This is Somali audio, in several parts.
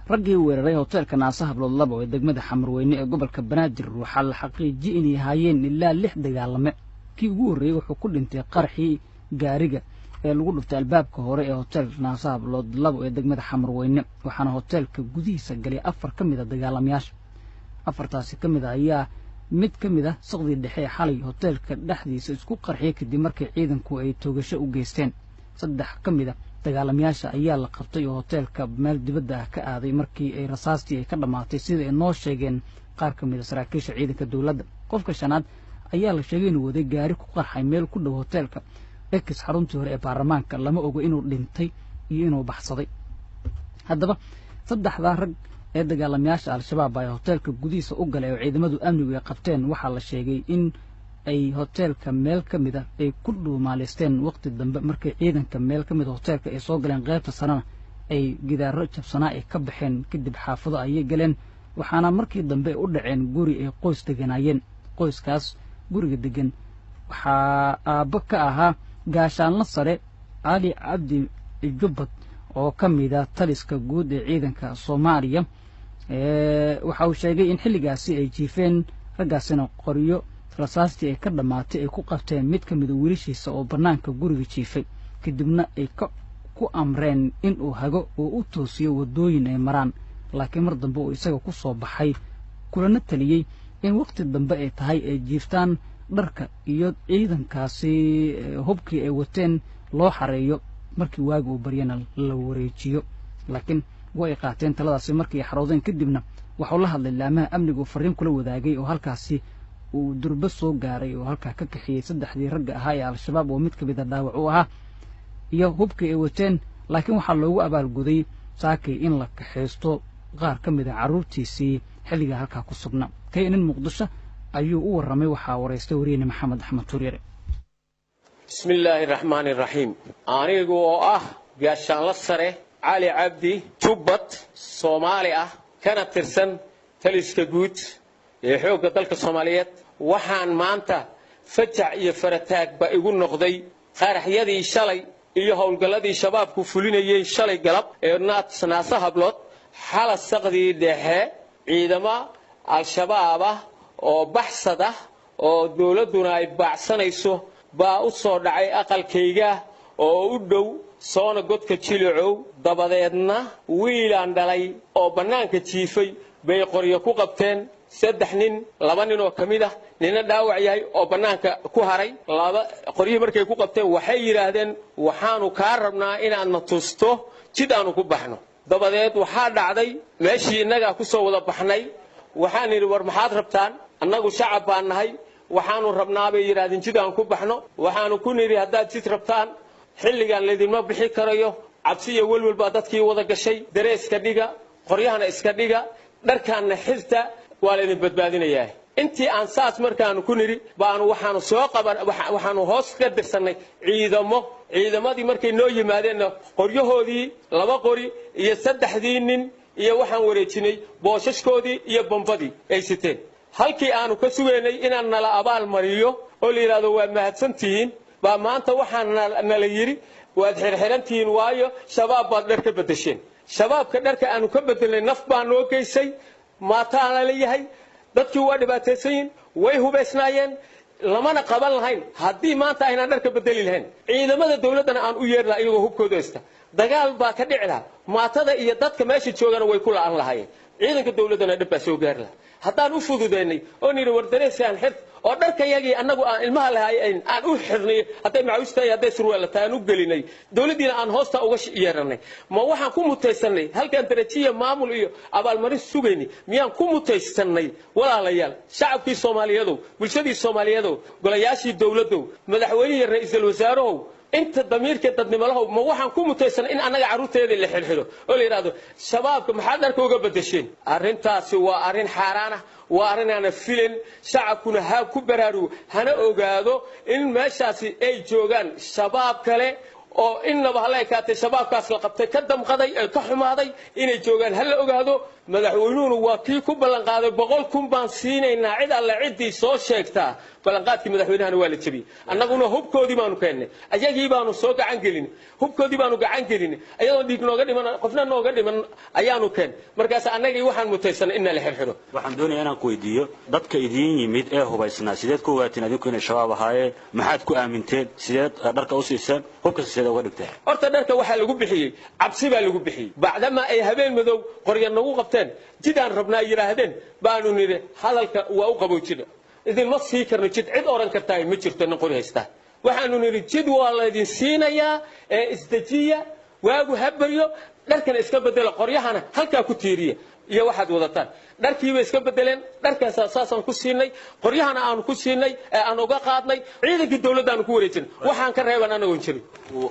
Raggii weeraray hoteelka Naasa Hablood 2 ee degmada Xamarweyne ee gobolka Banaadir waxaa la xaqiijiyey inay ahaayeen ilaa 6 dagaalame. Kii ugu horreeyey wuxuu ku dhintay qaraxii gaariga ee lagu dhuftay albaabka hore ee hoteelka Naasa Hablood 2 ee degmada Xamarweyne, waxaana hoteelka gudihiisa galay 4 ka mid a dagaalamayaasha. 4taasi ka mid a ayaa mid ka mid ah saqdii dhexe ee xalay hoteelka dhexdiisa isku qarxiyey kadib markii ciidanku ay toogasho u geysteen. 3 ka mid a dagaalamayaasha ayaa la qabtay oo hoteelka meel dibadda ah ka aaday markii ay rasaastii ay ka dhammaatay, sida ay noo sheegeen qaar ka mid a saraakiisha ciidanka dowladda. Qofka shanaad ayaa la sheegay inuu waday gaari ku qarxay meel ku dhow hoteelka ex xaruntii hore ee baarlamaanka. Lama ogo inuu dhintay iyo inuu baxsaday. Haddaba 3daa rag ee dagaalamayaasha Al-Shabaab ay hoteelka gudihiisa u galay oo ciidamadu amnigu ay qabteen, waxaa la sheegay in ay hoteelka meel ka mid a ay ku dhuumaaleysteen waqti dambe. Markii ciidanka meel ka mid a hoteelka ay soo galeen, qaybta sarena ay gidaaro jabsanaa ay ka baxeen, kadib xaafado ayay galeen, waxaana markii dambe ay u dhaceen guri ay qoys deganaayeen. Qoyskaas guriga degan waxaa aabbo ka ahaa gaashaanla sare Cali Cabdi Jubbad oo ka mid a taliska guud ee ciidanka Soomaaliya. Waxa uu sheegay in xilligaasi ay jiifeen raggaasina qoryo rasaastii ay ka dhammaatay ay ku qabteen mid ka mida wiilashiisa oo bannaanka guriga jiifay, kadibna ay ku amreen inuu hago oo u toosiyo waddooyin ay maraan, laakiin mar dambe uu isaga ku soo baxay kulana taliyey in wakhti dambe ay tahay ay jiiftaan, dharka iyo ciidankaasi hubkii ay wateen loo xareeyo, markii waagi uu baryana la wareejiyo. Laakiin way qaateen taladaasi markii ay xaroodeen. Kadibna waxuu la hadlay laamaha amnigu, fariin kula wadaagay oo halkaasi uu durbo soo gaaray oo halkaa ka kaxiyey 3dii ragga ahaa ee Al-Shabaab oo mid ka mid a dhaawac u ahaa iyo hubkii ay wateen. Laakiin waxaa loogu abaalguday saakay in la kaxaysto qaar ka mid a carruurtiisii xilligaa halkaa ku sugnaa. KNN Muqdisho ayuu u warramay, waxaa waraystay wariyene Maxamed Axmed Tuuryare. Bismi illaahi raxmaani raxiim. Anigu oo ah gaashaanla sare Cali Cabdi Jubbad, Soomaali ah, kana tirsan taliska guud ee xoogga dalka Soomaaliyeed, waxaan maanta fajac iyo farataagba igu noqday qaraxyadii shalay iyo howlgalladii Shabaabku fulinayeen shalay galab ee Naasa Hablood. Xala saqdii dhexe ciidamo Al-Shabaab ah oo baxsad ah oo dowladduna ay baacsanayso baa u soo dhacay aqalkayga oo u dhow soona godka Jilicow. Dabadeedna wiilaan dhalay oo bannaanka jiifay bay qoryo ku qabteen, 3 nin, 2 nin oo ka mid ah, nina dhaawac yahay oo bannaanka ku haray. Laba qoryihii markay ku qabteen waxay yidhaahdeen, "Waxaanu kaa rabnaa inaadna tusto jid aanu ku baxno." Dabadeed waxaa dhacday meeshii innagaa ku soo wada baxnay. Waxaan idhi, "War maxaad rabtaan? Annagu shacab baan nahay." "Waxaanu rabnaa," bay yidhahdeen, "jid aan ku baxno." Waxaanu ku nidhi, "Haddaad jid rabtaan xilligan laydinma bixi karayo, cabsi iyo welwel baa dadkii wada gashay. Dareeska dhiga, qoryahana iska dhiga, dharkaanna xirta, waa laydin badbaadinayaa." Intii aan saas markaanu ku nidhi baanu waxaanu soo qaban, waxaanu hoos ka dirsannay ciidamo. Ciidamadii markay noo yimaadeenna qoryahoodii, 2 qori iyo 3dii nin iyo waxaan wareejinay boosashkoodii iyo bombadii ay siteen. Halkii aanu ka sugaynay inaan nala abaal mariyo oo la yidhahdo waa mahadsantihiin, baa maanta waxaa nala yidhi waad xirxirantihiin, waayo Shabaab baad dhar ka beddesheen. Shabaabka dharka aanu ka bedelnay naf baa noo geysay, maataana la yahay, dadkii waa dhibaataysan yihin, way hubaysnaayeen, lamana qaban lahayn haddii maanta aynaan dharka bedeli lahayn. Ciidamada dowladdana aan u yeeri lahaa iyagoo hubkooda haysta, dagaal baa ka dhici lahaa, maatada iyo dadka meesha joogana way ku la'an lahaayeen, ciidanka dowladdana dhib baa soo gaari lahaa. Haddaan u fududaynay oo nidhi war dareeskaan xir, oo dharkayagii annagu aan ilmaha lahay aan u xirnay, hadday macawiis tahay, hadday surwaal tahay, aan u gelinay, dowladdiina aan hoosta uga yeeranay, ma waxaan ku mutaysanay halkaan darajiya maamul iyo abaalmarin sugaynay miyaan ku mutaysanay? Walaalayaal, shacabkii Soomaaliyeedow, bulshadii Soomaaliyeedow, golayaashii dowladdow, madaxweynihii, ra'iisul wasaarahow, inta damiirka dadnimalahow, ma waxaan ku mutaysanay in annaga carruurteedii la xirxiro oo la yidhahdo Shabaabka maxaad dharka uga bedesheen? Arrintaasi waa arrin xaaraan ah, waa arrin aana filan. Shacabkuna ha ku baraarugo, hana ogaado in meeshaasi ay joogaan Shabaab kale oo innaba hala ekaatay Shabaabkaas la qabtay ka damqaday ee ka xumaaday inay joogaan, ha la ogaado. Madaxweynuhuna waa kii ku ballan qaaday 100,000 baan siinaynaa cid alle ciddii soo sheegtaa Ballanqaadkii madaxweynahana waa la jebiyey. Annaguna hubkoodii baanu keennay, ayagii baanu soo gacan gelin, hubkoodii baanu gacan gelin, ayadoo dhiig nooga dhiman, qofna nooga dhiman ayaanu keen. Markaas annagii waxaan mutaysanay in la xirxiro. Waxaan doonayaa inaan ku weydiiyo, dadka idiin yimid ee hubaysnaa sideed ku ogaateen adinku inay Shabaab ahaayeen? Maxaad ku aaminteen? Sideed dharka u siiseen? Hubka sideed uga dhigteen? Horta dharka waxaa lagu bixiyey cabsi baa lagu bixiyey. Bacdama ay habeen madow qorya nagu qabteen, jidaan rabnaa yidhaahdeen, baanu nidhi hadalka waa u qaboojina, idinma sii karno jid, cid oran kartaa ma jirto nin qori haystaa. Waxaanu nidhi jid waa laydin siinayaa ee isdejiya, waagu ha baryo, dharkana iska bedela, qoryahana halkaa ku tiiriya iyo waxaad wadataan. Dharkiibay iska bedeleen, dharkaas saasaan ku siinay, qoryahana aanu ku siinay ee aan uga qaadnay, ciidankii dawladdaanu ku wareejinay, waxaan ka reeban anagoon jirin.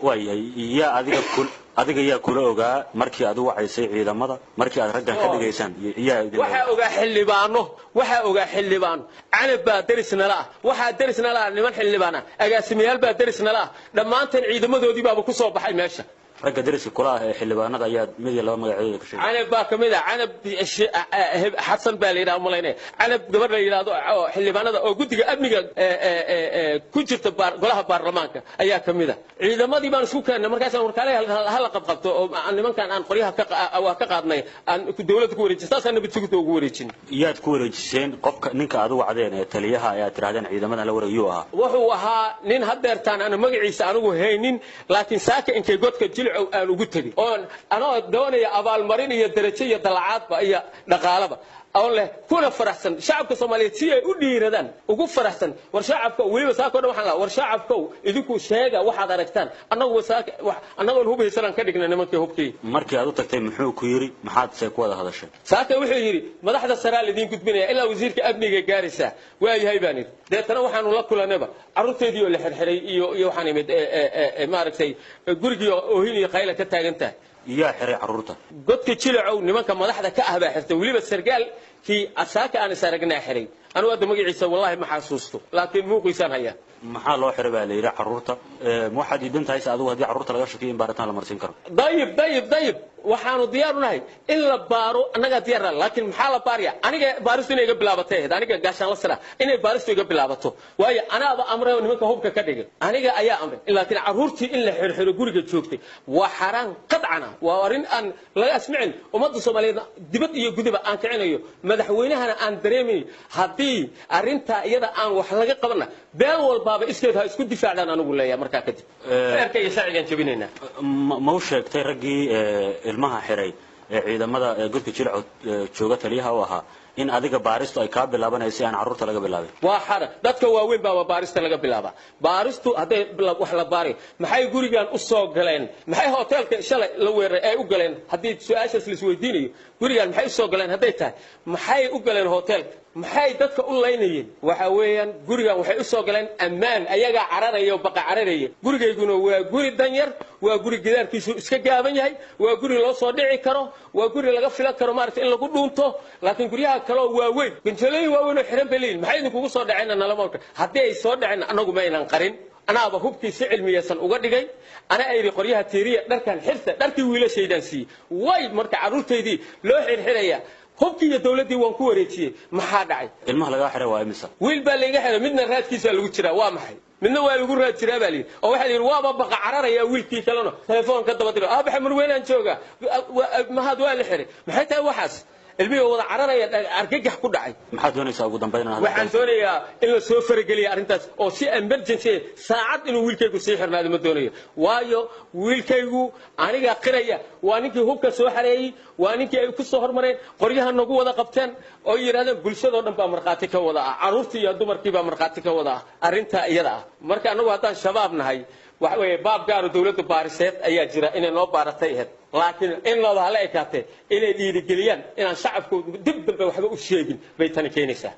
Waayahay, yaa adiga ku adiga yaa kula ogaa markii aad u wacaysay ciidamada, markii aad raggan ka dhigaysaan? Yaa idin waxaa ogaa xildhibaano, waxaa ogaa xildhibaano. Canab baa deris nala ah, waxaa deris nala ah niman xildhibaan ah, agaasimayaal baa deris nala ah, dhammaanteen ciidamadoodii baaba ku soo baxay meesha. Ragga deriska kula ah ee xildhibaanada ayaa mid iyo laba magacyadooda ka sheegay. Canab baa kamid ah, Canab Xasan baa la yidhaha umalaynaya, Canab gabar la yidhaahdo oo xildhibaanada oo guddiga amniga ku jirta golaha baarlamaanka ayaa kamid ah. Ciidamadii baan isku keennay, markaasaan warkaale hala qabqabto oo nimankan aan qoryaha waa ka qaadnay, aan dawladda ku wareejin, saasaan nabad sugidda ugu wareejin. Yaad ku wareejiseen qofka ninka aad u wacdeen ee taliyaha ee aad tidhahdeen ciidamadan la wareegiyuu ahaa? Wuxuu ahaa nin haddeertaan aan magaciisa anigu haynin, laakiin saaka inkay godka Jilcow aan ugu tegey oon anoo doonaya abaalmarin iyo darajo iyo dalacaadba iyo dhaqaalaba oon leh, kuna faraxsan shacabka Soomaaliyeed si ay u dhiiradaan ugu faraxsan. War shacabka weliba saako dhan waxaan lahaa, war shacabkow, idinku sheega waxaad aragtaan, annagu saaka annagoon hub haysan aan ka dhignay nimankii hubkii. Markii aad u tagtay muxuu ku yidhi? Maxaad se ku wada hadashay? Saaka wuxuu yidhi madaxda saraa laidiin gudbinaya, ilaa wasiirka amniga gaaraysaa. Waa yahay baan idhi. Deetana waxaanu la kulanayba carruurteedii oo la xirxiray iyo waxaan imid maaragtay gurigii oo oohin iyo qayla ka taagan tahay. Yaa xiray carruurta? Godka Jilacow nimanka madaxda ka ah baa xirtay, weliba sargaalkii asaaka aan is aragnaa xiray. Anigu hadda magaciisa wallahi ma xasuusto, laakiin muuqiisaan hayaa. Maxaa loo xiray baa la yidhi carruurta? Ma waxaad diidan tahay se adigu haddii carruurta laga shakiyo in baaritaan la marsiin karo? Dayib dayib dayib, waxaanu diyaar u nahay in la baaro, annagaa diyaar nahay, laakiin maxaa la baaraya? Aniga baaristu inay iga bilaabatay ahayd, aniga gaashaan la sara inay baaristu iga bilaabato, waayo anaaba amray oo nimanka hubka ka dhigay, aniga ayaa amray. Laakiin carruurtii in la xirxiro guriga joogtay waa xaaraan qadcana, waa arrin aan laga asmicin ummadda Soomaaliyeed, dibad iyo gudaba aan kicinayo, madaxweynahana aan dareemayn. Haddii arrintaa iyada aan wax laga qabanna, beel walbaaba iskeed ha isku difaacdaan anigu leeyahay. Markaa kadib xeerka iyo sharcigaan jebinaynaa. Ma u sheegtay raggii ilmaha xiray ee ciidamada godka Jilco jooga taliyaha u ahaa in adiga baaristu ay kaa bilaabanayso, aan carruurta laga bilaabin? Waa xara, dadka waaweyn baaba baarista laga bilaabaa. Baaristu hadday wax la baari, maxay gurigan u soo galeen? Maxay hoteelka shalay la weeraray ay u galeen? Haddii su-aashaas la isweydiinayo, gurigan maxay u soo galeen hadday tahay, maxay u galeen hoteelka? Maxay dadka u laynayeen? Waxa weeyaan gurigan waxay u soo galeen ammaan, ayagaa cararaya oo baqa cararaya. Gurigayguna waa guri danyar, waa guri gidaarkiisu iska gaaban yahay, waa guri loo soo dhici karo, waa guri laga filan karo maaragtay in lagu dhuunto. Laakiin guryaha kaloo waaweyn, ganjalooyin waaweyn oo xiran bay leeyihin, maxay idinkugu soo dhaceenna nalama orka. Haddii ay soo dhaceen, annagu ma aynan qarin, anaaba hubkii si cilmiyeysan uga dhigay, ana ayidhi qoryaha tiiriya, dharkan xirta, dharkii wiilashaydaan siiyey. Way marka carruurtaydii loo xirxiraya, hubkii iyo dawladdii waan ku wareejiyey. Maxaa dhacay? Ilmaha lagaa xiray waa imisa? Wiil baa layga xiray, midna raadkiisaa lagu jiraa. Waa maxay? Midna waa lagu raad jiraa baa layidhi, oo waxaa la yidhi waaba baqa cararaya. Wiilkii kalena telefoon ka daba diro, aabaxa marweynaan jooga, mahad waa la xiray. Maxay tahay waxaas? Ilmihii oo wada cararaya, argagax ku dhacay. Maxaad doonaysaa ugu dambayn? Waxaan doonayaa in la soo farageliya arrintaas oo si emergency saacad inuu wiilkaygu sii xirnaado ma doonayo, waayo wiilkaygu aniga qiraya waa ninkii hubka soo xareeyey, waa ninkii ay ku soo hormareen, qoryaha nagu wada qabteen oo yidhahdeen bulshadoo dhan baa markhaati ka wada ah, carruurtii iyo dumarkii baa markhaati ka wada ah arrintaa iyada ah. Marka annagu haddaan Shabaab nahay, waxa weeye baab gaaro dawladda baariseed ayaa jira inay noo baaratay ahayd, laakiin in looba hala ekaatee inay dhiirigeliyaan inaan shacabku dib dambe waxba u sheegin bay tani keenaysaa.